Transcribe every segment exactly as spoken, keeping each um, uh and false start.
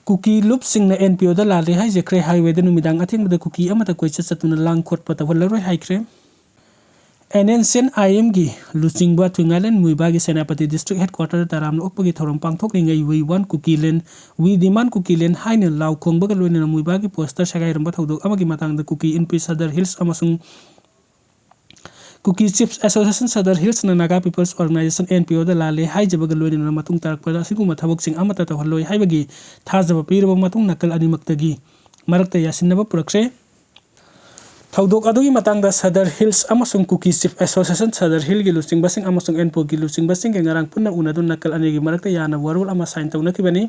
Kuki ꯂꯨꯞꯁꯤꯡꯅ and P ꯑꯣꯗ ꯂꯥꯜꯂꯦ ꯍꯥꯏꯖꯈ꯭ꯔꯦ꯫ ꯍꯥꯏꯋꯦꯗ ꯅꯨꯃꯤꯗꯥꯡ ꯑꯊꯦꯡꯕꯗ ꯀꯨꯀꯤ ꯑꯃꯠꯇ ꯀꯣꯏꯆꯠ ꯆꯠꯇꯨꯅ ꯂꯥꯡ ꯈꯣꯠꯄ ꯇꯧꯍꯜꯂꯔꯣꯏ ꯍꯥꯏꯈ꯭ꯔꯦ꯫ ꯑꯦꯟ ꯑꯦꯟ ꯁꯤ ꯑꯦꯟ ꯑꯥꯏ ꯑꯦꯝꯒꯤ ꯂꯨꯆꯤꯡꯕ ꯊꯨꯏꯉꯥꯏꯂꯦꯟ ꯃꯨꯏꯕꯥꯒꯤ ꯁꯦꯅꯥꯄꯇꯤ ꯗꯤꯁꯇ꯭ꯔꯤꯛ ꯍꯦꯗꯀ꯭ꯋꯥꯇꯔꯗ ꯇꯔꯥꯝꯅ ꯑꯣꯛꯄꯒꯤ ꯊꯧꯔꯝ ꯄꯥꯡꯊꯣꯛꯂꯤꯉꯩ "We want ꯀꯨꯀꯤꯂꯦꯟ", "We demand ꯀꯨꯀꯤꯂꯦꯟ" ꯍꯥꯏꯅ ꯂꯥꯎ ꯈꯣꯡꯕꯒ ꯂꯣꯏꯅꯅ ꯃꯨꯏꯕꯥꯒꯤ ꯄꯣꯁꯇꯔ ꯁꯦꯒꯥꯏꯔꯝꯕ ꯊꯧꯗꯣꯛ ꯑꯃꯒꯤ ꯃꯇꯥꯡꯗ ꯀꯨꯀꯤ ꯏꯟꯄꯤ ꯁꯗꯔ ꯍꯤꯜꯁ ꯑꯃꯁꯨꯡ ꯀꯨꯀꯤ ꯆꯤꯐ ꯑꯦꯁꯣꯁꯤꯌꯦꯁꯟ ꯁꯗꯔ ꯍꯤꯜꯁꯅ Naga people's organization, N P ꯑꯣꯗ ꯂꯥꯜꯂꯦ ꯍꯥꯏꯖꯕꯒ ꯂꯣꯏꯅꯅ ꯃꯇꯨꯡ ꯇꯥꯔꯛꯄꯗ ꯑꯁꯤꯒꯨꯝꯕ ꯊꯕꯛꯁꯤꯡ ꯑꯃꯠꯇ ꯇꯧꯍꯜꯂꯣꯏ ꯍꯥꯏꯕꯒꯤ ꯊꯥꯖꯕ ꯄꯤꯔꯕ ꯃꯇꯨꯡ ꯅꯥꯀꯜ ꯑꯅꯤꯃꯛꯇꯒꯤ ꯃꯔꯛꯇ ꯌꯥꯁꯤꯟꯅꯕ ꯄꯨꯔꯛꯈ꯭ꯔꯦ꯫ ꯊꯧꯗꯣꯛ ꯑꯗꯨꯒꯤ ꯃꯇꯥꯡꯗ ꯁꯗꯔ ꯍꯤꯜꯁ ꯑꯃꯁꯨꯡ ꯀꯨꯀꯤ ꯆꯤꯐ ꯑꯦꯁꯣꯁꯤꯌꯦꯁꯟ ꯁꯗꯔ ꯍꯤꯜꯒꯤ ꯂꯨꯆꯤꯡꯕꯁꯤꯡ ꯑꯃꯁꯨꯡ ꯑꯦꯟ ꯄꯤ ꯑꯣꯒꯤ ꯂꯨꯆꯤꯡꯕꯁꯤꯡꯒ ꯉꯔꯥꯡ ꯄꯨꯟꯅ ꯎꯅꯗꯨꯅ ꯅꯥꯀꯜ ꯑꯅꯤꯒꯤ ꯃꯔꯛꯇ ꯌꯥꯅꯕ ꯋꯥꯔꯣꯜ ꯑꯃ ꯁꯥꯏꯟ ꯇꯧꯅꯈꯤꯕꯅꯤ꯫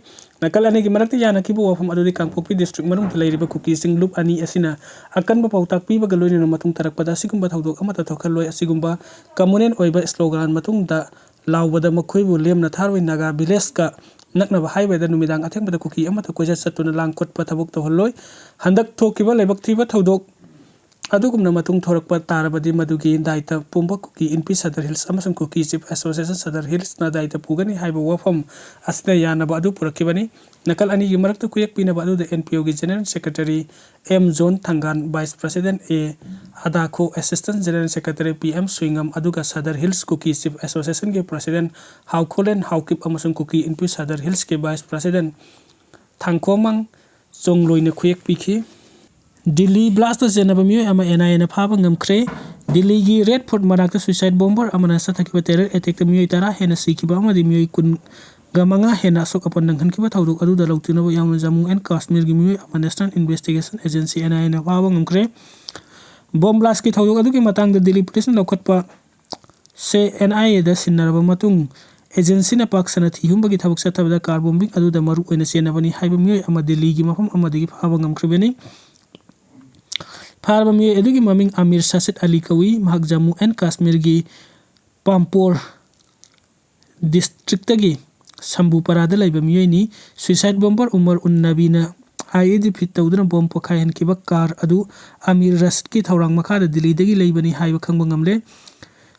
ꯅꯥꯀꯜ ꯑꯅꯤꯒꯤ ꯃꯔꯛꯇ ꯌꯥꯅꯈꯤꯕ ꯋꯥꯐꯝ ꯑꯗꯨꯗꯤ ꯀꯥꯡꯄꯣꯛꯄꯤ ꯗꯤꯁꯇ꯭ꯔꯤꯛ ꯃꯅꯨꯡꯗ ꯂꯩꯔꯤꯕ ꯀꯨꯀꯤꯁꯤꯡ ꯂꯨꯞ ꯑꯅꯤ ꯑꯁꯤꯅ ꯑꯀꯟꯕ ꯄꯥꯎꯇꯥꯛ ꯄꯤꯕꯒ ꯂꯣꯏꯅꯅ ꯃꯇꯨꯡ ꯇꯥꯔꯛꯄꯗ ꯑꯁꯤꯒꯨꯝꯕ ꯊꯧꯗꯣꯛ ꯑꯃꯠꯇ ꯊꯣꯛꯍꯜꯂꯣꯏ꯫ ꯑꯁꯤꯒꯨꯝꯕ ꯀꯝꯃꯨꯅꯦꯜ ꯑꯣꯏꯕ ꯁ꯭ꯂꯣꯒꯥꯟ ꯃꯇꯨꯡꯗ ꯂꯥꯎꯕꯗ ꯃꯈꯣꯏꯕꯨ ꯂꯦꯝꯅ ꯊꯥꯔꯣꯏ꯫ ꯅꯥꯒꯥ ꯚꯤꯂꯦꯖꯀ ꯅꯛꯅꯕ ꯍꯥꯏꯋꯦꯗ ꯅꯨꯃꯤꯗꯥꯡ ꯑꯊꯦꯡꯕꯗ ꯀꯨꯀꯤ ꯑꯃꯠꯇ ꯀꯣꯏꯆꯠ ꯆꯠꯇꯨꯅ ꯂꯥꯡ ꯈꯣꯠꯄ ꯊꯕꯛ ꯇꯧꯍꯜꯂꯣꯏ꯫ ꯍꯟꯗꯛ ꯊꯣꯛꯈꯤꯕ ꯂꯥꯏꯕꯛ ꯊꯤꯕ ꯊꯧꯗꯣꯛ ꯑꯗꯨꯒꯨꯝꯅ ꯃꯇꯨꯡ ꯊꯣꯔꯛꯄ ꯇꯥꯔꯕꯗꯤ ꯃꯗꯨꯒꯤ ꯗꯥꯏꯇ ꯄꯨꯝꯕ ꯀꯨꯀꯤ ꯏꯟꯄꯤ ꯁꯗꯔ ꯍꯤꯜꯁ ꯑꯃꯁꯨꯡ ꯀꯨꯀꯤ ꯆꯤꯐ ꯑꯦꯁꯣꯁꯤꯌꯦꯁꯟ ꯁꯗꯔ ꯍꯤꯜꯁꯅ ꯗꯥꯏꯇ ꯄꯨꯒꯅꯤ ꯍꯥꯏꯕ ꯋꯥꯐꯝ ꯑꯁꯤꯅ ꯌꯥꯅꯕ ꯑꯗꯨ ꯄꯨꯔꯛꯈꯤꯕꯅꯤ꯫ ꯅꯥꯀꯜ ꯑꯅꯤꯒꯤ ꯃꯔꯛꯇ ꯀꯨꯌꯦꯛ ꯄꯤꯅꯕ ꯑꯗꯨꯗ ꯑꯦꯟ ꯄꯤ ꯑꯣꯒꯤ general secretary M John Thangan, vice president A Adakho, assistant general secretary P M Suingam, ꯑꯗꯨꯒ ꯁꯗꯔ ꯍꯤꯜꯁ ꯀꯨꯀꯤ ꯆꯤꯐ ꯑꯦꯁꯣꯁꯤꯌꯦꯁꯟꯒꯤ ꯄ꯭ꯔꯦꯁꯤꯗꯦꯟꯠ ꯍꯥꯎꯈꯣꯂꯦꯟ ꯍꯥꯎꯀꯤꯞ ꯑꯃꯁꯨꯡ ꯀꯨꯀꯤ ꯏꯟꯄꯤ ꯁꯗꯔ ꯍꯤꯜꯁꯀꯤ ꯚꯥꯏꯁ ꯄ꯭ꯔꯦꯁꯤꯗꯦꯟꯠ ꯊꯥꯡꯈꯣꯃꯥꯡ ꯆꯣꯡꯂꯣꯏꯅ ꯈꯨꯌꯦꯛ ꯄꯤꯈꯤ꯫ ꯗꯤꯜꯂꯤ ꯕ꯭ꯂꯥꯁꯇ ꯆꯦꯟꯅꯕ ꯃꯤꯑꯣꯏ ꯑꯃ ꯑꯦꯟ ꯑꯥꯏ ꯑꯦꯅ ꯐꯥꯕ ꯉꯝꯈ꯭ꯔꯦ꯫ ꯗꯤꯜꯂꯤꯒꯤ ꯔꯦꯗ ꯐꯣꯔꯠ ꯃꯅꯥꯛꯇ ꯁꯨꯏꯁꯥꯏꯗ ꯕꯣꯝꯕꯔ ꯑꯃꯅ ꯆꯠꯊꯈꯤꯕ ꯇꯦꯔꯔ ꯑꯦꯇꯦꯛꯇ ꯃꯤꯑꯣꯏ ꯇꯔꯥ ꯍꯦꯟꯅ ꯁꯤꯈꯤꯕ ꯑꯃꯗꯤ ꯃꯤꯑꯣꯏ ꯀꯨꯟꯒ ꯃꯉꯥ ꯍꯦꯟꯅ ꯑꯁꯣꯛ ꯑꯄꯟ ꯅꯪꯍꯟꯈꯤꯕ ꯊꯧꯗꯣꯛ ꯑꯗꯨꯗ ꯂꯧꯇꯤꯟꯅꯕ ꯌꯥꯎꯅ ꯖꯝꯃꯨ ꯑꯦꯟ ꯀꯥꯁꯃꯤꯔꯒꯤ ꯃꯤꯑꯣꯏ ꯑꯃ ꯅꯦꯁꯅꯦꯜ ꯏꯟꯚꯦꯁꯇꯤꯒꯦꯁꯟ ꯑꯦꯖꯦꯟꯁꯤ, ꯑꯦꯟ ꯑꯥꯏ ꯑꯦꯅ ꯐꯥꯕ ꯉꯝꯈ꯭ꯔꯦ꯫ ꯕꯣꯝ ꯕ꯭ꯂꯥꯁꯀꯤ ꯊꯧꯗꯣꯛ ꯑꯗꯨꯒꯤ ꯃꯇꯥꯡꯗ ꯗꯤꯜꯂꯤ ꯄꯨꯂꯤꯁꯅ ꯂꯧꯈꯠꯄ ꯁꯦ ꯑꯦꯟ ꯑꯥꯏ ꯑꯦꯗ ꯁꯤꯟꯅꯔꯕ ꯃꯇꯨꯡ, ꯑꯦꯖꯦꯟꯁꯤꯅ ꯄꯥꯛ ꯁꯟꯅ ꯊꯤꯍꯨꯝꯕꯒꯤ ꯊꯕꯛ ꯆꯠꯊꯕꯗ ꯀꯥꯔ ꯕꯣꯝꯕꯤꯡ ꯑꯗꯨꯗ ꯃꯔꯨ ꯑꯣꯏꯅ ꯆꯦꯟꯅꯕꯅꯤ ꯍꯥꯏꯕ ꯃꯤꯑꯣꯏ ꯑꯃ ꯗꯤꯜꯂꯤꯒꯤ ꯃꯐꯝ ꯑꯃꯗꯒꯤ ꯐꯥꯕ ꯉꯝꯈ꯭ꯔꯤꯕꯅꯤ꯫ ꯐꯥꯔꯕ ꯃꯤꯑꯣꯏ ꯑꯗꯨꯒꯤ ꯃꯃꯤꯡ ꯑꯃꯤꯔ ꯁꯥꯁꯤꯠ ꯑꯂꯤ ꯀꯧꯏ꯫ ꯃꯍꯥꯛ ꯖꯝꯃꯨ ꯑꯦꯟ ꯀꯥꯁꯃꯤꯔꯒꯤ ꯄꯥꯝꯄꯣꯔ ꯗꯤꯁꯇ꯭ꯔꯤꯛꯇꯒꯤ ꯁꯝꯕꯨꯄꯔꯥꯗ ꯂꯩꯕ ꯃꯤꯑꯣꯏꯅꯤ꯫ ꯁꯨꯏꯁꯥꯏꯗ ꯕꯣꯝꯕꯔ ꯎꯃꯔ ꯎꯟ ꯅꯕꯤꯅ ꯑꯥꯏ ꯏ ꯗꯤ ꯐꯤꯠ ꯇꯧꯗꯨꯅ ꯕꯣꯝ ꯄꯣꯈꯥꯏꯍꯟꯈꯤꯕ ꯀꯥꯔ ꯑꯗꯨ ꯑꯃꯤꯔ ꯔꯁꯤꯗꯀꯤ ꯊꯧꯔꯥꯡ ꯃꯈꯥꯗ ꯗꯤꯜꯂꯤꯗꯒꯤ ꯂꯩꯕꯅꯤ ꯍꯥꯏꯕ ꯈꯪꯕ ꯉꯝꯂꯦ꯫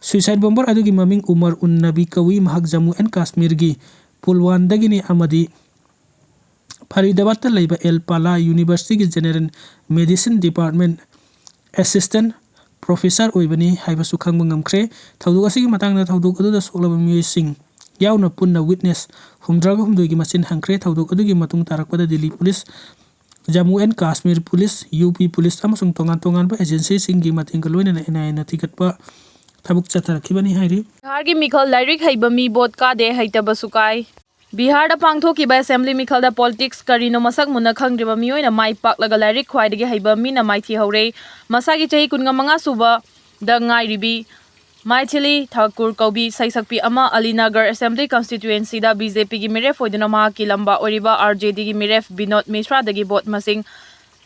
ꯁꯨꯏꯁꯥꯏꯗ ꯕꯣꯝꯕꯔ ꯑꯗꯨꯒꯤ ꯃꯃꯤꯡ ꯎꯃꯔ ꯎꯟ ꯅꯕꯤ ꯀꯧꯏ꯫ ꯃꯍꯥꯛ ꯖꯝꯃꯨ ꯑꯦꯟ ꯀꯥꯁꯃꯤꯔꯒꯤ ꯄꯨꯜꯋꯥꯟꯗꯒꯤꯅꯤ ꯑꯃꯗꯤ ꯐꯔꯤꯗꯥꯕꯥꯗꯇ ꯂꯩꯕ ꯑꯦꯜ ꯄꯥꯂꯥ ꯌꯨꯅꯤꯚꯔꯁꯤꯇꯤꯒꯤ general medicine department assistant professor ꯑꯣꯏꯕꯅꯤ ꯍꯥꯏꯕꯁꯨ ꯈꯪꯕ ꯉꯝꯈ꯭ꯔꯦ꯫ ꯊꯧꯗꯣꯛ ꯑꯁꯤꯒꯤ ꯃꯇꯥꯡꯗ ꯊꯧꯗꯣꯛ ꯑꯗꯨꯗ ꯁꯣꯛꯂꯕ ꯃꯤꯑꯣꯏꯁꯤꯡ ꯌꯥꯎꯅ ꯄꯨꯟꯅ ꯋꯤꯠꯅꯦꯁ ꯍꯨꯝꯗ꯭ꯔꯥꯒ ꯍꯨꯝꯗꯣꯏꯒꯤ ꯃꯁꯤꯡ ꯍꯪꯈ꯭ꯔꯦ꯫ ꯊꯧꯗꯣꯛ ꯑꯗꯨꯒꯤ ꯃꯇꯨꯡ ꯇꯥꯔꯛꯄꯗ Delhi police, Jammu and Kashmir police, U P police ꯑꯃꯁꯨꯡ ꯇꯣꯉꯥꯟ ꯇꯣꯉꯥꯟꯕ ꯑꯦꯖꯦꯟꯁꯤꯁꯤꯡꯒꯤ ꯃꯇꯦꯡꯒ ꯂꯣꯏꯅꯅ ꯑꯦꯟ ꯑꯥꯏ ꯑꯦꯅ ꯊꯤꯒꯠꯄ ꯊꯕꯛ ꯆꯠꯊꯔꯛꯈꯤꯕꯅꯤ ꯍꯥꯏꯔꯤ꯫ ꯕꯤꯍꯥꯔꯒꯤ ꯃꯤꯈꯜ ꯂꯥꯏꯔꯤꯛ ꯍꯩꯕ ꯃꯤ ꯚꯣꯠ ꯀꯥꯗꯦ, ꯍꯩꯇꯕꯁꯨ ꯀꯥꯏ꯫ ꯕꯤꯍꯥꯔꯗ ꯄꯥꯡꯊꯣꯛꯈꯤꯕ ꯑꯦꯁꯦꯝꯕ꯭ꯂꯤ ꯃꯤꯈꯜꯗ ꯄꯣꯂꯤꯇꯤꯛꯁ ꯀꯔꯤꯅꯣ ꯃꯁꯛ ꯃꯨꯟꯅ ꯈꯪꯗ꯭ꯔꯤꯕ ꯃꯤꯑꯣꯏꯅ ꯃꯥꯏ ꯄꯥꯛꯂꯒ ꯂꯥꯏꯔꯤꯛ ꯈ꯭ꯋꯥꯏꯗꯒꯤ ꯍꯩꯕ ꯃꯤꯅ ꯃꯥꯏꯊꯤꯍꯧꯔꯦ꯫ ꯃꯁꯥꯒꯤ ꯆꯍꯤ ꯀꯨꯟꯒ ꯃꯉꯥ ꯁꯨꯕꯗ ꯉꯥꯏꯔꯤꯕꯤ ꯃꯥꯏꯊꯤꯂꯤ ꯊꯥꯀꯨꯔ ꯀꯧꯕꯤ ꯁꯩꯁꯛꯄꯤ ꯑꯃ ꯑꯂꯤꯅꯒꯔ ꯑꯦꯁꯦꯝꯕ꯭ꯂꯤ ꯀꯟꯁꯇꯤꯇ꯭ꯌꯨꯑꯦꯟꯁꯤꯗ ꯕꯤ ꯖꯦ ꯄꯤꯒꯤ ꯃꯤꯔꯦꯞ ꯑꯣꯏꯗꯨꯅ ꯃꯍꯥꯛꯀꯤ ꯂꯝꯕꯥ ꯑꯣꯏꯔꯤꯕ ꯑꯥꯔ ꯖꯦ ꯗꯤꯒꯤ ꯃꯤꯔꯦꯞ ꯕꯤꯅꯣꯗ ꯃꯤꯁ꯭ꯔꯥꯗꯒꯤ ꯚꯣꯠ ꯃꯁꯤꯡ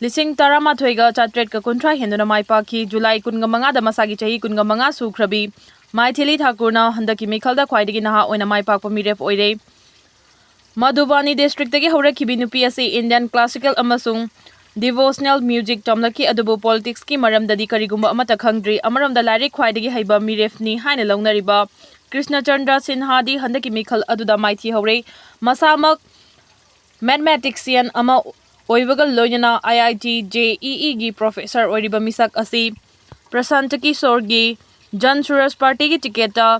ꯂꯤꯁꯤꯡ ꯇꯔꯥꯃꯥꯊꯣꯏꯒ ꯆꯥꯇ꯭ꯔꯦꯠꯀ ꯀꯨꯟꯊ꯭ꯔꯥ ꯍꯦꯟꯗꯨꯅ ꯃꯥꯏ ꯄꯥꯛꯈꯤ꯫ ꯖꯨꯂꯥꯏ ꯀꯨꯟꯒ ꯃꯉꯥꯗ ꯃꯁꯥꯒꯤ ꯆꯍꯤ ꯀꯨꯟꯒ ꯃꯉꯥ ꯁꯨꯈ꯭ꯔꯕꯤ ꯃꯥꯏꯊꯤꯂꯤ ꯊꯥꯀꯨꯔꯅ ꯍꯟꯗꯛꯀꯤ ꯃꯤꯈꯜꯗ ꯈ꯭ꯋꯥꯏꯗꯒꯤ ꯅꯍꯥ ꯑꯣꯏꯅ ꯃꯥꯏ ꯄꯥꯛꯄ ꯃꯤꯔꯦꯞ ꯑꯣꯏꯔꯦ꯫ ꯃꯙꯨꯕꯥꯅꯤ ꯗꯤꯁꯇ꯭ꯔꯤꯛꯇꯒꯤ ꯍꯧꯔꯛꯈꯤꯕꯤ ꯅꯨꯄꯤ ꯑꯁꯤ ꯏꯟꯗꯤꯌꯟ ꯀ꯭ꯂꯥꯁꯤꯀꯦꯜ ꯑꯃꯁꯨꯡ ꯗꯤꯚꯣꯁꯅꯦꯜ ꯃ꯭ꯌꯨꯖꯤꯛ ꯇꯝꯂꯛꯈꯤ, ꯑꯗꯨꯕꯨ ꯄꯣꯂꯤꯇꯤꯛꯁꯀꯤ ꯃꯔꯝꯗꯗꯤ ꯀꯔꯤꯒꯨꯝꯕ ꯑꯃꯠꯇ ꯈꯪꯗ꯭ꯔꯤ꯫ ꯑꯃꯔꯣꯝꯗ ꯂꯥꯏꯔꯤꯛ ꯈ꯭ꯋꯥꯏꯗꯒꯤ ꯍꯩꯕ ꯃꯤꯔꯦꯞꯅꯤ ꯍꯥꯏꯅ ꯂꯧꯅꯔꯤꯕ ꯀ꯭ꯔꯤꯁꯅꯆꯟꯗ꯭ꯔ ꯁꯤꯟꯍꯥꯗꯤ ꯍꯟꯗꯛꯀꯤ ꯃꯤꯈꯜ ꯑꯗꯨꯗ ꯃꯥꯏꯊꯤꯍꯧꯔꯦ꯫ ꯃꯁꯥꯃꯛ ꯃꯦꯊꯃꯦꯇꯤꯛꯁꯤꯌꯟ ꯑꯃ ꯑꯣꯏꯕꯒ ꯂꯣꯏꯅꯅ ꯑꯥꯏ ꯑꯥꯏ ꯇꯤ ꯖꯦ ꯏ ꯏꯒꯤ ꯄ꯭ꯔꯣꯐꯦꯁꯔ ꯑꯣꯏꯔꯤꯕ ꯃꯤꯁꯛ ꯑꯁꯤ ꯄ꯭ꯔꯁꯥꯟꯇ ꯀꯤꯁꯣꯔꯒꯤ ꯖꯟ ꯁꯨꯔꯖ ꯄꯥꯔꯇꯤꯒꯤ ꯇꯤꯀꯦꯠꯇ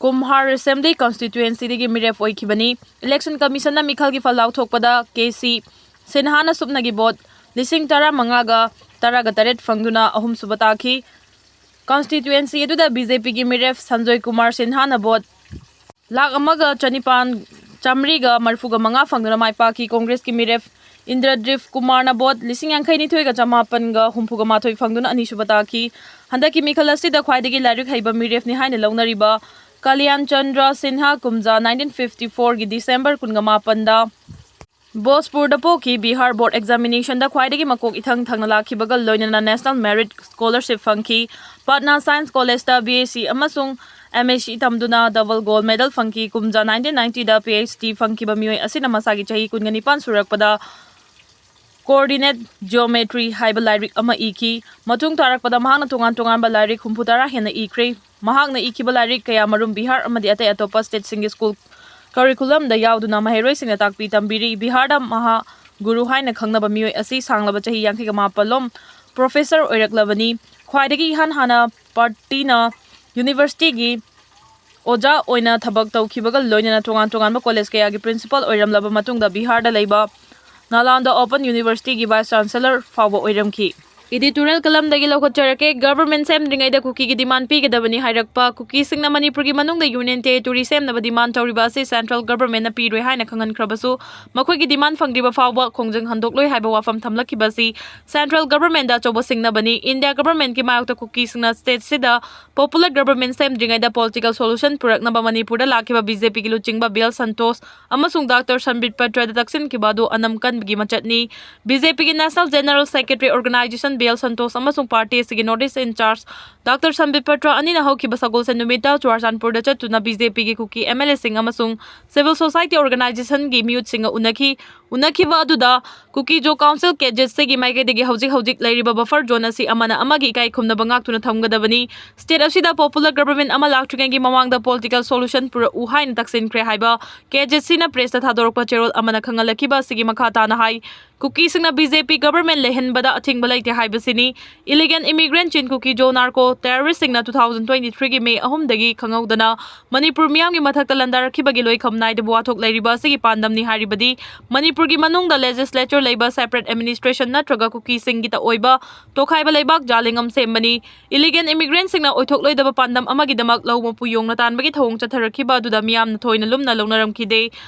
ꯀꯨꯝꯍꯥꯔ ꯑꯦꯁꯦꯝꯕ꯭ꯂꯤ ꯀꯟꯁꯇꯤꯇ꯭ꯌꯨꯑꯦꯟꯁꯤꯗꯒꯤ ꯃꯤꯔꯦꯞ ꯑꯣꯏꯈꯤꯕꯅꯤ꯫ ꯏꯂꯦꯛꯁꯟ ꯀꯃꯤꯁꯟꯅ ꯃꯤꯈꯜꯒꯤ ꯐꯜ ꯂꯥꯎꯊꯣꯛꯄꯗ ꯀꯦ ꯁꯤ ꯁꯤꯟꯍꯥꯅ ꯁꯨꯞꯅꯒꯤ ꯚꯣꯠ ꯂꯤꯁꯤꯡ ꯇꯔꯥꯃꯉꯥꯒ ꯇꯔꯥꯒ ꯇꯔꯦꯠ ꯐꯪꯗꯨꯅ ꯑꯍꯨꯝꯁꯨꯕ ꯇꯥꯈꯤ꯫ ꯀꯟꯁꯇꯤꯇ꯭ꯌꯨꯑꯦꯟꯁꯤ ꯑꯗꯨꯗ ꯕꯤ ꯖꯦ ꯄꯤꯒꯤ ꯃꯤꯔꯦꯞ ꯁꯟꯖꯣꯏ ꯀꯨꯃꯥꯔ ꯁꯤꯟꯍꯥꯅ ꯚꯣꯠ ꯂꯥꯈ ꯑꯃꯒ ꯆꯅꯤꯄꯥꯟ ꯆꯥꯃꯔꯤꯒ ꯃꯔꯤꯐꯨꯒ ꯃꯉꯥ ꯐꯪꯗꯨꯅ ꯃꯥꯏ ꯄꯥꯛꯈꯤ꯫ ꯀꯣꯡꯒ꯭ꯔꯦꯁꯀꯤ ꯃꯤꯔꯦꯞ ꯏꯟꯗ꯭ꯔꯗ꯭ꯔꯤꯞ ꯀꯨꯃꯥꯔꯅ ꯚꯣꯠ ꯂꯤꯁꯤꯡ ꯌꯥꯡꯈꯩ ꯅꯤꯊꯣꯏꯒ ꯆꯃꯥꯄꯟꯒ ꯍꯨꯝꯐꯨꯒ ꯃꯥꯊꯣꯏ ꯐꯪꯗꯨꯅ ꯑꯅꯤꯁꯨꯕ ꯇꯥꯈꯤ꯫ ꯍꯟꯗꯛꯀꯤ ꯃꯤꯈꯜ ꯑꯁꯤꯗ ꯈ꯭ꯋꯥꯏꯗꯒꯤ ꯂꯥꯏꯔꯤꯛ ꯍꯩꯕ ꯃꯤꯔꯦꯞꯅꯤ ꯍꯥꯏꯅ ꯂꯧꯅꯔꯤꯕ ꯀꯂꯤꯌꯥꯟ ꯆꯟꯗ꯭ꯔ ꯁꯤꯟꯍꯥ ꯀꯨꯝꯖꯥ ꯅꯥꯏꯟꯇꯤꯟ ꯐꯤꯐꯇꯤ ꯐꯣꯔꯒꯤ ꯗꯤꯁꯦꯝꯕꯔ ꯀꯨꯟꯒ ꯃꯥꯄꯟꯗ ꯕꯣꯖꯄꯨꯔꯗ ꯄꯣꯛꯈꯤ꯫ ꯕꯤꯍꯥꯔ ꯕꯣꯔꯗ ꯑꯦꯛꯖꯥꯃꯤꯅꯦꯁꯟꯗ ꯈ꯭ꯋꯥꯏꯗꯒꯤ ꯃꯀꯣꯛ ꯏꯊꯪ ꯊꯪꯅ ꯂꯥꯛꯈꯤꯕꯒ ꯂꯣꯏꯅꯅ ꯅꯦꯁꯅꯦꯜ ꯃꯦꯔꯤꯠ ꯁ꯭ꯀꯣꯂꯔꯁꯤꯞ ꯐꯪꯈꯤ꯫ ꯄꯠꯅꯥ ꯁꯥꯏꯟꯁ ꯀꯣꯂꯦꯖꯇ ꯕꯤ ꯑꯦꯁ ꯁꯤ ꯑꯃꯁꯨꯡ M S C ꯇꯝꯗꯨꯅ double gold medal ꯐꯪꯈꯤ꯫ ꯀꯨꯝꯖꯥ ꯅꯥꯏꯟꯇꯤꯟ ꯅꯥꯏꯟꯇꯤꯗ ꯄꯤ ꯑꯩꯆ ꯗꯤ ꯐꯪꯈꯤꯕ ꯃꯤꯑꯣꯏ ꯑꯁꯤꯅ ꯃꯁꯥꯒꯤ ꯆꯍꯤ ꯀꯨꯟꯒ ꯅꯤꯄꯥꯟ ꯁꯨꯔꯛꯄꯗ ꯀꯣꯑꯣꯔꯗꯤꯅꯦꯠ ꯖꯤꯑꯣꯃꯦꯇ꯭ꯔꯤ ꯍꯥꯏꯕ ꯂꯥꯏꯔꯤꯛ ꯑꯃ ꯏꯈꯤ꯫ ꯃꯇꯨꯡ ꯇꯥꯔꯛꯄꯗ ꯃꯍꯥꯛꯅ ꯇꯣꯉꯥꯟ ꯇꯣꯉꯥꯟꯕ ꯂꯥꯏꯔꯤꯛ ꯍꯨꯝꯐꯨ ꯇꯔꯥ ꯍꯦꯟꯅ ꯏꯈ꯭ꯔꯦ꯫ ꯃꯍꯥꯛꯅ ꯏꯈꯤꯕ ꯂꯥꯏꯔꯤꯛ ꯀꯌꯥꯃꯔꯨꯝ ꯕꯤꯍꯥꯔ ꯑꯃꯗꯤ ꯑꯇꯩ ꯑꯇꯣꯞꯄ ꯁ꯭ꯇꯦꯠꯁꯤꯡꯒꯤ ꯁ꯭ꯀꯨꯜ ꯀꯔꯤꯀꯨꯂꯝꯗ ꯌꯥꯎꯗꯨꯅ ꯃꯍꯩꯔꯣꯏꯁꯤꯡꯅ ꯇꯥꯛꯄꯤ ꯇꯝꯕꯤꯔꯤ꯫ ꯕꯤꯍꯥꯔꯗ ꯃꯍꯥ ꯒꯨꯔꯨ ꯍꯥꯏꯅ ꯈꯪꯅꯕ ꯃꯤꯑꯣꯏ ꯑꯁꯤ ꯁꯥꯡꯂꯕ ꯆꯍꯤ ꯌꯥꯡꯈꯩꯒ ꯃꯥꯄꯜꯂꯣꯝ ꯄ꯭ꯔꯣꯐꯦꯁꯔ ꯑꯣꯏꯔꯛꯂꯕꯅꯤ꯫ ꯈ꯭ꯋꯥꯏꯗꯒꯤ ꯏꯍꯥꯟ ꯍꯥꯟꯅ ꯄꯥꯇꯤꯅꯥ ꯌꯨꯅꯤꯚꯔꯁꯤꯇꯤꯒꯤ ꯑꯣꯖꯥ ꯑꯣꯏꯅ ꯊꯕꯛ ꯇꯧꯈꯤꯕꯒ ꯂꯣꯏꯅꯅ ꯇꯣꯉꯥꯟ ꯇꯣꯉꯥꯟꯕ ꯀꯣꯂꯦꯖ ꯀꯌꯥꯒꯤ ꯄ꯭ꯔꯤꯟꯁꯤꯄꯥꯜ ꯑꯣꯏꯔꯝꯂꯕ ꯃꯇꯨꯡꯗ ꯕꯤꯍꯥꯔꯗ ꯂꯩꯕ ꯅꯥꯂꯥꯟꯗ ꯑꯣꯄꯟ ꯌꯨꯅꯤꯚꯔꯁꯤꯇꯤꯒꯤ ꯚꯥꯏꯁ ꯆꯥꯟꯁꯦꯂꯔ ꯐꯥꯎꯕ ꯑꯣꯏꯔꯝꯈꯤ꯫ ꯏꯗꯤꯇꯣꯔꯤꯌꯦꯜ ꯀꯂꯝꯗꯒꯤ ꯂꯧꯈꯠꯆꯔꯛꯀꯦ꯫ ꯒꯚꯔꯟꯃꯦꯟꯠ ꯁꯦꯝꯗ꯭ꯔꯤꯉꯩꯗ ꯀꯨꯀꯤꯒꯤ ꯗꯤꯃꯥꯟ ꯄꯤꯒꯗꯕꯅꯤ ꯍꯥꯏꯔꯛꯄ꯫ ꯀꯨꯀꯤꯁꯤꯡꯅ ꯃꯅꯤꯄꯨꯔꯒꯤ ꯃꯅꯨꯡꯗ ꯌꯨꯅꯤꯌꯟ ꯇꯦꯔꯤꯇꯣꯔꯤ ꯁꯦꯝꯅꯕ ꯗꯤꯃꯥꯟ ꯇꯧꯔꯤꯕ ꯑꯁꯤ ꯁꯦꯟꯇ꯭ꯔꯦꯜ ꯒꯚꯔꯟꯃꯦꯟꯠꯅ ꯄꯤꯔꯣꯏ ꯍꯥꯏꯅ ꯈꯪꯍꯟꯈ꯭ꯔꯕꯁꯨ ꯃꯈꯣꯏꯒꯤ ꯗꯤꯃꯥꯟ ꯐꯪꯗ꯭ꯔꯤꯕ ꯐꯥꯎꯕ ꯈꯣꯡꯖꯪ ꯍꯟꯗꯣꯛꯂꯣꯏ ꯍꯥꯏꯕ ꯋꯥꯐꯝ ꯊꯝꯂꯛꯈꯤꯕ ꯑꯁꯤ ꯁꯦꯟꯇ꯭ꯔꯦꯜ ꯒꯚꯔꯟꯃꯦꯟꯠꯇ ꯑꯆꯧꯕ ꯁꯤꯡꯅꯕꯅꯤ꯫ ꯏꯟꯗꯤꯌꯥ ꯒꯚꯔꯟꯃꯦꯟꯠꯀꯤ ꯃꯥꯌꯣꯛꯇ ꯀꯨꯀꯤꯁꯤꯡꯅ ꯁ꯭ꯇꯦꯠꯁꯤꯗ ꯄꯣꯄꯨꯂꯔ ꯒꯚꯔꯟꯃꯦꯟꯠ ꯁꯦꯝꯗ꯭ꯔꯤꯉꯩꯗ ꯄꯣꯂꯤꯇꯤꯀꯦꯜ ꯁꯣꯂꯨꯁꯟ ꯄꯨꯔꯛꯅꯕ ꯃꯅꯤꯄꯨꯔꯗ ꯂꯥꯛꯈꯤꯕ ꯕꯤ ꯖꯦ ꯄꯤꯒꯤ ꯂꯨꯆꯤꯡꯕ ꯕꯤ ꯑꯦꯜ ꯁꯟꯇꯣꯁ ꯑꯃꯁꯨꯡ ꯗꯥꯛꯇꯔ ꯁꯝꯕꯤꯠ ꯄꯇ꯭ꯔꯗ ꯇꯛꯁꯤꯟꯈꯤꯕ ꯑꯗꯨ ꯑꯅꯝ ꯀꯟꯕꯒꯤ ꯃꯆꯠꯅꯤ꯫ ꯕꯤ ꯖꯦ ꯄꯤꯒꯤ national general secretary organisation B L Santosh ꯑꯃꯁꯨꯡ ꯄꯥꯔꯇꯤ ꯑꯁꯤꯒꯤ north east in charge doctor Sambit Patra ꯑꯅꯤꯅ ꯍꯧꯈꯤꯕ ꯁꯒꯣꯜꯁꯦꯟ ꯅꯨꯃꯤꯠꯇ ꯆꯨꯔꯥꯆꯥꯟꯄꯨꯔꯗ ꯆꯠꯇꯨꯅ ꯕꯤ ꯖꯦ ꯄꯤꯒꯤ ꯀꯨꯀꯤ ꯑꯦꯝ ꯑꯦꯜ ꯑꯦꯁꯤꯡ ꯑꯃꯁꯨꯡ ꯁꯤꯚꯤꯜ ꯁꯣꯁꯥꯏꯇꯤ ꯑꯣꯔꯒꯅꯥꯏꯖꯦꯁꯟꯒꯤ ꯃꯤꯑꯣꯏꯁꯤꯡꯒ ꯎꯅꯈꯤ꯫ ꯎꯅꯈꯤꯕ ꯑꯗꯨꯗ ꯀꯨꯀꯤꯖꯣ ꯀꯥꯎꯟꯁꯤꯜ ꯀꯦꯗꯦꯠꯁꯤꯒꯤ ꯃꯥꯏꯀꯩꯗꯒꯤ ꯍꯧꯖꯤꯛ ꯍꯧꯖꯤꯛ ꯂꯩꯔꯤꯕ ꯕꯐꯔ ꯖꯣꯟ ꯑꯁꯤ ꯑꯃꯅ ꯑꯃꯒꯤ ꯏꯀꯥꯏ ꯈꯨꯝꯅꯕ ꯉꯥꯛꯇꯨꯅ ꯊꯝꯒꯗꯕꯅꯤ꯫ ꯁ꯭ꯇꯦꯠ ꯑꯁꯤꯗ ꯄꯣꯄꯨꯂꯔ ꯒꯚꯔꯟꯃꯦꯟꯠ ꯑꯃ ꯂꯥꯛꯇ꯭ꯔꯤꯉꯩꯒꯤ ꯃꯃꯥꯡꯗ ꯄꯣꯂꯤꯇꯤꯀꯦꯜ ꯁꯣꯂꯨꯁꯟ ꯄꯨꯔꯛꯎ ꯍꯥꯏꯅ ꯇꯛꯁꯤꯟꯈ꯭ꯔꯦ ꯍꯥꯏꯕ ꯀꯦ ꯖꯦ ꯁꯤꯅ ꯄ꯭ꯔꯦꯁꯇ ꯊꯥꯗꯣꯔꯛꯄ ꯆꯦꯔꯣꯜ ꯑꯃꯅ ꯈꯪꯍꯜꯂꯛꯈꯤꯕ ꯑꯁꯤꯒꯤ ꯃꯈꯥ ꯇꯥꯅ ꯍꯥꯏ, ꯀꯨꯀꯤꯁꯤꯡꯅ ꯕꯤ ꯖꯦ ꯄꯤ ꯒꯚꯔꯟꯃꯦꯟꯠ ꯂꯩꯍꯟꯕꯗ ꯑꯊꯤꯡꯕ ꯂꯩꯇꯦ ꯍꯥꯏꯕꯁꯤꯅꯤ꯫ ꯏꯂꯤꯒꯦꯜ ꯏꯃꯤꯒ꯭ꯔꯦꯟꯠꯁꯤꯡ ꯀꯨꯀꯤꯖꯣ ꯅꯥꯔꯀꯣ ꯇꯦꯔꯣꯔꯤꯁ꯭ꯠꯁꯤꯡꯅ two thousand twenty three ꯒꯤ ꯃꯦ ꯑꯍꯨꯝꯗꯒꯤ ꯈꯪꯍꯧꯗꯅ ꯃꯅꯤꯄꯨꯔ ꯃꯤꯌꯥꯝꯒꯤ ꯃꯊꯛꯇ ꯂꯟꯗꯥꯔꯛꯈꯤꯕꯒꯤ ꯂꯣꯏꯈꯝ ꯅꯥꯏꯗꯕ ꯋꯥꯊꯣꯛ ꯂꯩꯔꯤꯕ ꯑꯁꯤꯒꯤ ꯄꯥꯟꯗꯝꯅꯤ ꯍꯥꯏꯔꯤꯕꯗꯤ ꯃꯅꯤꯄꯨꯔꯒꯤ ꯃꯅꯨꯡꯗ ꯂꯦꯖꯤꯁꯂꯦꯆꯔ ꯂꯩꯕ ꯁꯦꯄꯔꯦꯠ ꯑꯦꯗꯃꯤꯅꯤꯁꯇ꯭ꯔꯦꯁꯟ ꯅꯠꯇ꯭ꯔꯒ ꯀꯨꯀꯤꯁꯤꯡꯒꯤꯇ ꯑꯣꯏꯕ ꯇꯣꯈꯥꯏꯕ ꯂꯩꯕꯥꯛ ꯖꯥꯂꯤꯡ ꯑꯃ ꯁꯦꯝꯕꯅꯤ꯫ ꯏꯂꯤꯒꯦꯜ ꯏꯃꯤꯒ꯭ꯔꯦꯟꯠꯁꯤꯡꯅ ꯑꯣꯏꯊꯣꯛꯂꯣꯏꯗꯕ ꯄꯥꯟꯗꯝ ꯑꯃꯒꯤꯗꯃꯛ ꯂꯧ ꯃꯄꯨ ꯌꯣꯡꯅ ꯇꯥꯟꯕꯒꯤ ꯊꯧꯑꯣꯡ ꯆꯠꯊꯔꯛꯈꯤꯕ ꯑꯗꯨꯗ ꯃꯤꯌꯥꯝꯅ ꯊꯣꯏꯅ ꯂꯨꯝꯅ ꯂꯧꯅꯔꯝꯈꯤꯗꯦ꯫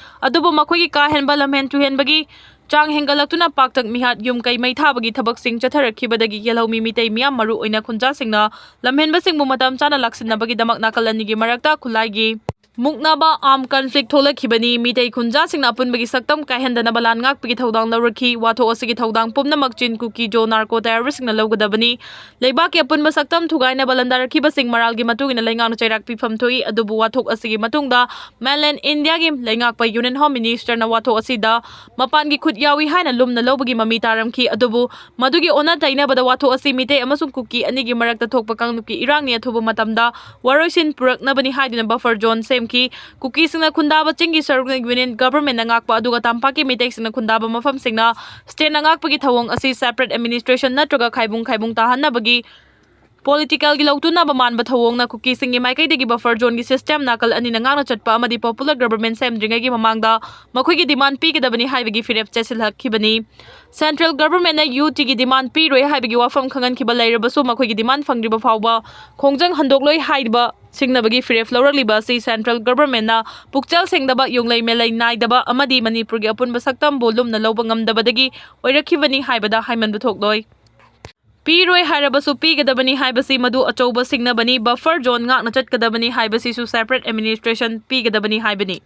ꯑꯗꯨꯕꯨ ꯃꯈꯣꯏꯒꯤ ꯀꯥ ꯍꯦꯟꯕ ꯂꯝꯍꯦꯟ ꯇꯨꯍꯦꯟꯕꯒꯤ ꯆꯥꯡ ꯍꯦꯟꯒꯠꯂꯛꯇꯨꯅ ꯄꯥꯛꯇꯛ ꯃꯤꯍꯥꯠ, ꯌꯨꯝ ꯀꯩ ꯃꯩ ꯊꯥꯕꯒꯤ ꯊꯕꯛꯁꯤꯡ ꯆꯠꯊꯔꯛꯈꯤꯕꯗꯒꯤ ꯌꯦꯜꯍꯧꯃꯤ ꯃꯤꯇꯩ ꯃꯤꯌꯥꯝ, ꯃꯔꯨꯑꯣꯏꯅ ꯈꯨꯟꯖꯥꯁꯤꯡꯅ ꯂꯝꯍꯦꯟꯕꯁꯤꯡꯕꯨ ꯃꯇꯝ ꯆꯥꯅ ꯂꯥꯛꯁꯤꯟꯅꯕꯒꯤꯗꯃꯛ ꯅꯥꯀꯜ ꯑꯅꯤꯒꯤ ꯃꯔꯛꯇ ꯈꯨꯠꯂꯥꯏꯒꯤ ꯃꯨꯛꯅꯕ, armed conflict, ꯊꯣꯛꯂꯛꯈꯤꯕꯅꯤ꯫ ꯃꯤꯇꯩ ꯈꯨꯟꯖꯥꯁꯤꯡꯅ ꯑꯄꯨꯟꯕꯒꯤ ꯁꯛꯇꯝ ꯀꯥꯏꯍꯟꯗꯅꯕ ꯂꯥꯟ ꯉꯥꯛꯄꯒꯤ ꯊꯧꯗꯥꯡ ꯂꯧꯔꯛꯈꯤ꯫ ꯋꯥꯊꯣꯛ ꯑꯁꯤꯒꯤ ꯊꯧꯗꯥꯡ ꯄꯨꯝꯅꯃꯛ ꯆꯤꯟ ꯀꯨꯀꯤ ꯖꯣ ꯅꯥꯔꯀꯣ ꯇꯦꯔꯣꯔꯤꯁ꯭ꯠꯁꯤꯡꯅ ꯂꯧꯒꯗꯕꯅꯤ꯫ ꯂꯩꯕꯥꯛꯀꯤ ꯑꯄꯨꯟꯕ ꯁꯛꯇꯝ ꯊꯨꯒꯥꯏꯅꯕ ꯂꯟꯗꯥꯔꯛꯈꯤꯕꯁꯤꯡ ꯃꯔꯥꯜꯒꯤ ꯃꯇꯨꯡ ꯏꯟꯅ ꯂꯩꯉꯥꯛꯅ ꯆꯩꯔꯥꯛ ꯄꯤꯐꯝ ꯊꯣꯛꯏ꯫ ꯑꯗꯨꯕꯨ ꯋꯥꯊꯣꯛ ꯑꯁꯤꯒꯤ ꯃꯇꯨꯡꯗ ꯃꯦꯟꯂꯦꯟ ꯏꯟꯗꯤꯌꯥꯒꯤ ꯂꯩꯉꯥꯛꯄ ꯌꯨꯅꯤꯌꯟ ꯍꯣꯝ ꯃꯤꯅꯤꯁꯇꯔꯅ ꯋꯥꯊꯣꯛ ꯑꯁꯤꯗ ꯃꯄꯥꯟꯒꯤ ꯈꯨꯠ ꯌꯥꯎꯏ ꯍꯥꯏꯅ ꯂꯨꯝꯅ ꯂꯧꯕꯒꯤ ꯃꯃꯤ ꯇꯥꯔꯝꯈꯤ꯫ ꯑꯗꯨꯕꯨ ꯃꯗꯨꯒꯤ ꯑꯣꯟꯅ ꯇꯩꯅꯕꯗ ꯋꯥꯊꯣꯛ ꯑꯁꯤ ꯃꯤꯇꯩ ꯑꯃꯁꯨꯡ ꯀꯨꯀꯤ ꯑꯅꯤꯒꯤ ꯃꯔꯛꯇ ꯊꯣꯛꯄ ꯀꯥꯡꯂꯨꯞꯀꯤ ꯏꯔꯥꯡꯅꯤ, ꯑꯊꯨꯕ ꯃꯇꯝꯗ ꯋꯥꯔꯣꯏꯁꯤꯟ ꯄꯨꯔꯛꯅꯕꯅꯤ ꯍꯥꯏꯗꯨꯅ ꯕꯐꯔ ꯖꯣꯟ ꯁꯦꯝ ꯀꯨꯀꯤꯁꯤꯡꯅ ꯈꯨꯟꯗꯥꯕ ꯆꯤꯡꯒꯤ ꯁꯔꯨꯛꯅ ꯌꯨꯅꯤꯌꯟ ꯒꯚꯔꯟꯃꯦꯟꯠꯅ ꯉꯥꯛꯄ, ꯑꯗꯨꯒ ꯇꯝꯄꯥꯛꯀꯤ ꯃꯤꯇꯩꯁꯤꯡꯅ ꯈꯨꯟꯗꯥꯕ ꯃꯐꯝꯁꯤꯡꯅ ꯁ꯭ꯇꯦꯠꯅ ꯉꯥꯛꯄꯒꯤ ꯊꯧꯑꯣꯡ ꯑꯁꯤ ꯁꯦꯄꯔꯦꯠ ꯑꯦꯗꯃꯤꯅꯤꯁꯇ꯭ꯔꯦꯁꯟ ꯅꯠꯇ꯭ꯔꯒ ꯈꯥꯏꯕꯨꯡ ꯈꯥꯏꯕꯨꯡ ꯇꯥꯍꯟꯅꯕꯒꯤ ꯄꯣꯂꯤꯇꯤꯀꯦꯜꯒꯤ ꯂꯧꯇꯨꯅꯕ ꯃꯥꯟꯕ ꯊꯧꯑꯣꯡꯅ ꯀꯨꯀꯤꯁꯤꯡꯒꯤ ꯃꯥꯏꯀꯩꯗꯒꯤ ꯕꯐꯔ ꯖꯣꯟꯒꯤ ꯁꯤꯁꯇꯦꯝ ꯅꯥꯀꯜ ꯑꯅꯤꯅ ꯉꯥꯛꯅ ꯆꯠꯄ ꯑꯃꯗꯤ ꯄꯣꯄꯨꯂꯔ ꯒꯚꯔꯟꯃꯦꯟꯠ ꯁꯦꯝꯗ꯭ꯔꯤꯉꯩꯒꯤ ꯃꯃꯥꯡꯗ ꯃꯈꯣꯏꯒꯤ ꯗꯤꯃꯥꯟ ꯄꯤꯒꯗꯕꯅꯤ ꯍꯥꯏꯕꯒꯤ ꯐꯤꯔꯦꯞ ꯆꯦꯠꯁꯤꯜꯂꯛꯈꯤꯕꯅꯤ꯫ ꯁꯦꯟꯇ꯭ꯔꯦꯜ ꯒꯚꯔꯟꯃꯦꯟꯠꯅ ꯌꯨ ꯇꯤꯒꯤ ꯗꯤꯃꯥꯟ ꯄꯤꯔꯣꯏ ꯍꯥꯏꯕꯒꯤ ꯋꯥꯐꯝ ꯈꯪꯍꯟꯈꯤꯕ ꯂꯩꯔꯕꯁꯨ, ꯃꯈꯣꯏꯒꯤ ꯗꯤꯃꯥꯟ ꯐꯪꯗ꯭ꯔꯤꯕ ꯐꯥꯎꯕ ꯈꯣꯡꯖꯪ ꯍꯟꯗꯣꯛꯂꯣꯏ ꯍꯥꯏꯕ ꯁꯤꯡꯅꯕꯒꯤ ꯐꯤꯔꯦꯞ ꯂꯧꯔꯛꯂꯤꯕ ꯑꯁꯤ ꯁꯦꯟꯇ꯭ꯔꯦꯜ ꯒꯚꯔꯟꯃꯦꯟꯠꯅ ꯄꯨꯛꯆꯦꯜ ꯁꯦꯡꯗꯕ, ꯌꯨꯝꯂꯩ ꯃꯦꯂꯩ ꯅꯥꯏꯗꯕ ꯑꯃꯗꯤ ꯃꯅꯤꯄꯨꯔꯒꯤ ꯑꯄꯨꯟꯕ ꯁꯛꯇꯝꯕꯨ ꯂꯨꯝꯅ ꯂꯧꯕ ꯉꯝꯗꯕꯗꯒꯤ ꯑꯣꯏꯔꯛꯈꯤꯕꯅꯤ ꯍꯥꯏꯕꯗ ꯍꯥꯏꯃꯟꯕ ꯊꯣꯛꯂꯣꯏ꯫ ꯄꯤꯔꯣꯏ ꯍꯥꯏꯔꯕꯁꯨ ꯄꯤꯒꯗꯕꯅꯤ ꯍꯥꯏꯕꯁꯤ ꯃꯗꯨ ꯑꯆꯧꯕ ꯁꯤꯡꯅꯕꯅꯤ꯫ ꯕꯐꯔ ꯖꯣꯟ ꯉꯥꯛꯅ ꯆꯠꯀꯗꯕꯅꯤ ꯍꯥꯏꯕꯁꯤꯁꯨ ꯁꯦꯄꯔꯦꯠ ꯑꯦꯗꯃꯤꯅꯤꯁꯇ꯭ꯔꯦꯁꯟ ꯄꯤꯒꯗꯕꯅꯤ ꯍꯥꯏꯕꯅꯤ꯫